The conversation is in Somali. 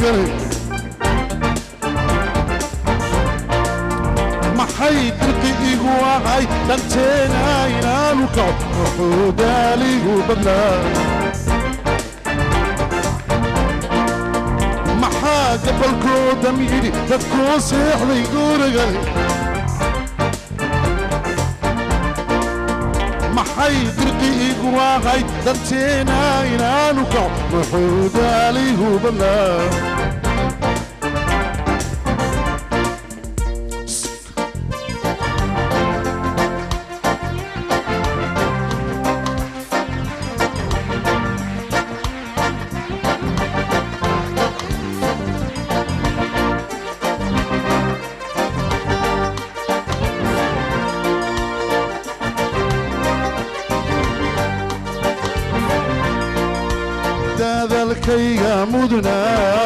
Galay, maxay dirqi igu ahay danteena inaanu kaco? Wuxuu daaligu badnaa, maxaa gabalkoodam yidhi dadkuu seexday guuragale? Maxay dirqi igu ahay danteena inaanu kaco? Muxuu daaligu badnaa? Dadalkayga mudnaa